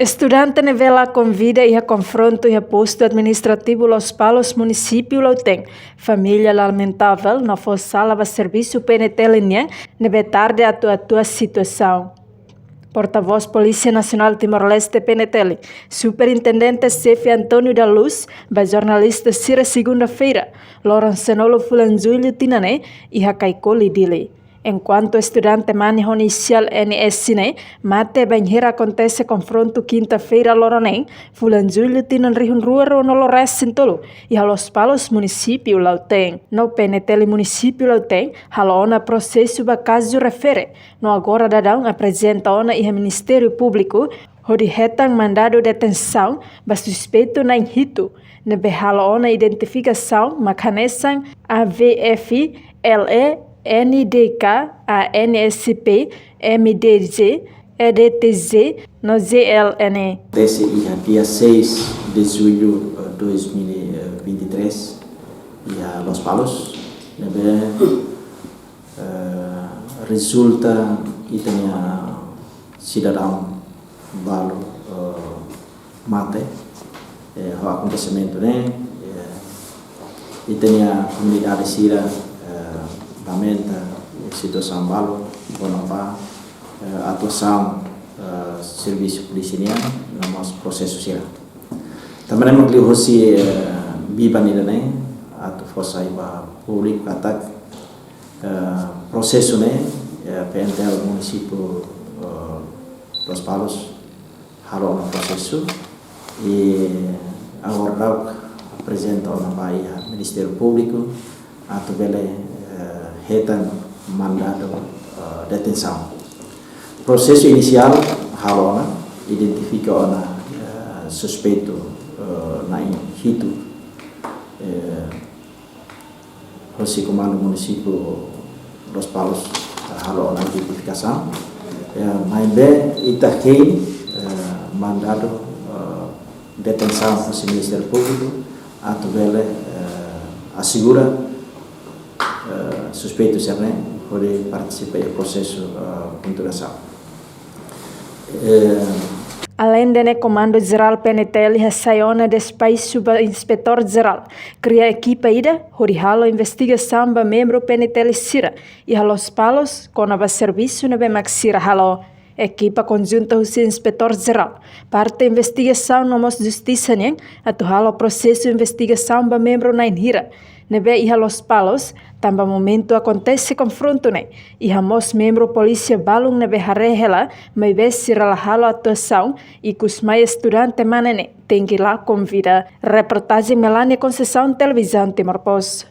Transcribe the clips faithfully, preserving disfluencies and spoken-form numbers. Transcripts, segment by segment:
Estudante ne'ebé la konvida iha konfrontu iha postu administrativu Lospalos, munisípiu Lautém, família lamentavel no fó sala ba servisu P N T L nian ne'ebé tarde atu atua situasaun. Portavós Polísia Nasionál Timor-Leste, P N T L, Superintendente Xefe António da Luz, ba jornalista sira segunda-feira, loron sanulu fulan Jullu tinan ne'e, iha Kaikoli, Dili. Enkuantu estudante mane ho inisiál N S ne'e mate bainhira akontese konfrontu kinta-feira loron neen, fulan Jullu tinan rihun rua ruanulu resin tolu, iha Lospalos, munisípiu Lautém. No P N T L munisípiu Lautém halo ona prosesu ba kazu refere, no agora daudaun aprezenta ona iha Ministériu Públiku, hodi hetan mandadu detensaun ba suspeitu na'in hitu, ne'ebé halo ona identifikasaun mak hanesan A V F L E N D K, A N S P, M D J, E D T J, no G L N. Akontese iha dia seis de julho, eh, dois mil e vinte e três, iha Lospalos, ne'ebé, eh, rezulta ita-nia sidadaun balu, eh, mate, eh, ho akontesimentu ne'e, eh, ita-nia komunidade sira, eh, lamenta, eh, situasaun balu, kona-ba, eh, atuasaun, eh, servisu polísia nian, no mós prosesu sira. Tanba ne'e mak liuhosi, eh, biban ida-ne'e, atu fó sai ba públiku katak, eh, prosesu ne'e, eh, P N T L munisípiu, eh, Lospalos halo ona prosesu, i agora daudaun aprezenta ona ba iha Ministériu Públiku, atu bele, eh, hetan mandadu, eh, detensaun. Prosesu inisiál halo ona, identifika ona, eh, suspeitu, eh, na'in hitu, eh, hosi Komandu Munisípiu Lospalos, eh, halo ona identifikasaun. Eh, maibé ita hein, eh, mandadu, eh, detensaun hosi Ministériu Públiku atu bele, eh, asegura, eh, suspeitu sira-ne'e hodi partisipa iha prosesu, eh, konturasaun. Eh, Aleinde ne'e, Komandu Jerál P N T L hasai ona despaxu ba Inspetór Jerál kria ekipa ida hodi halo investigasaun ba membru P N T L sira iha Lospalos kona-ba servisu ne'ebé mak sira halo. Ekipa konjunta husi Inspetór Jerál, Parte Investigasaun no mós Justisa nian atu halo prosesu investigasaun ba membru na'in hira ne'ebé iha Lospalos, tanba momentu akontese konfrontu ne'e iha mós membru polísia balun ne'ebé haree hela, maibé sira la halo atuasaun, ikusmai estudante mane ne'e tenke la konvida. Reportajen Melania Conceição, Televizaun Timor Post.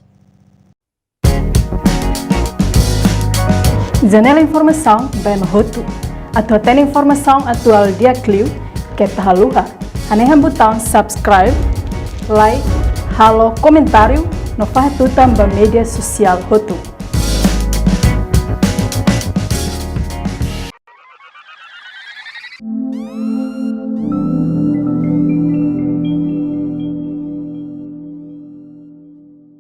Janela informasaun ba ema hotu. Atu hatene informasaun atuál di'ak liu, keta haluha hanehan butaun subscribe, like, halo komentáriu no fahe tutan ba média sosiál hotu.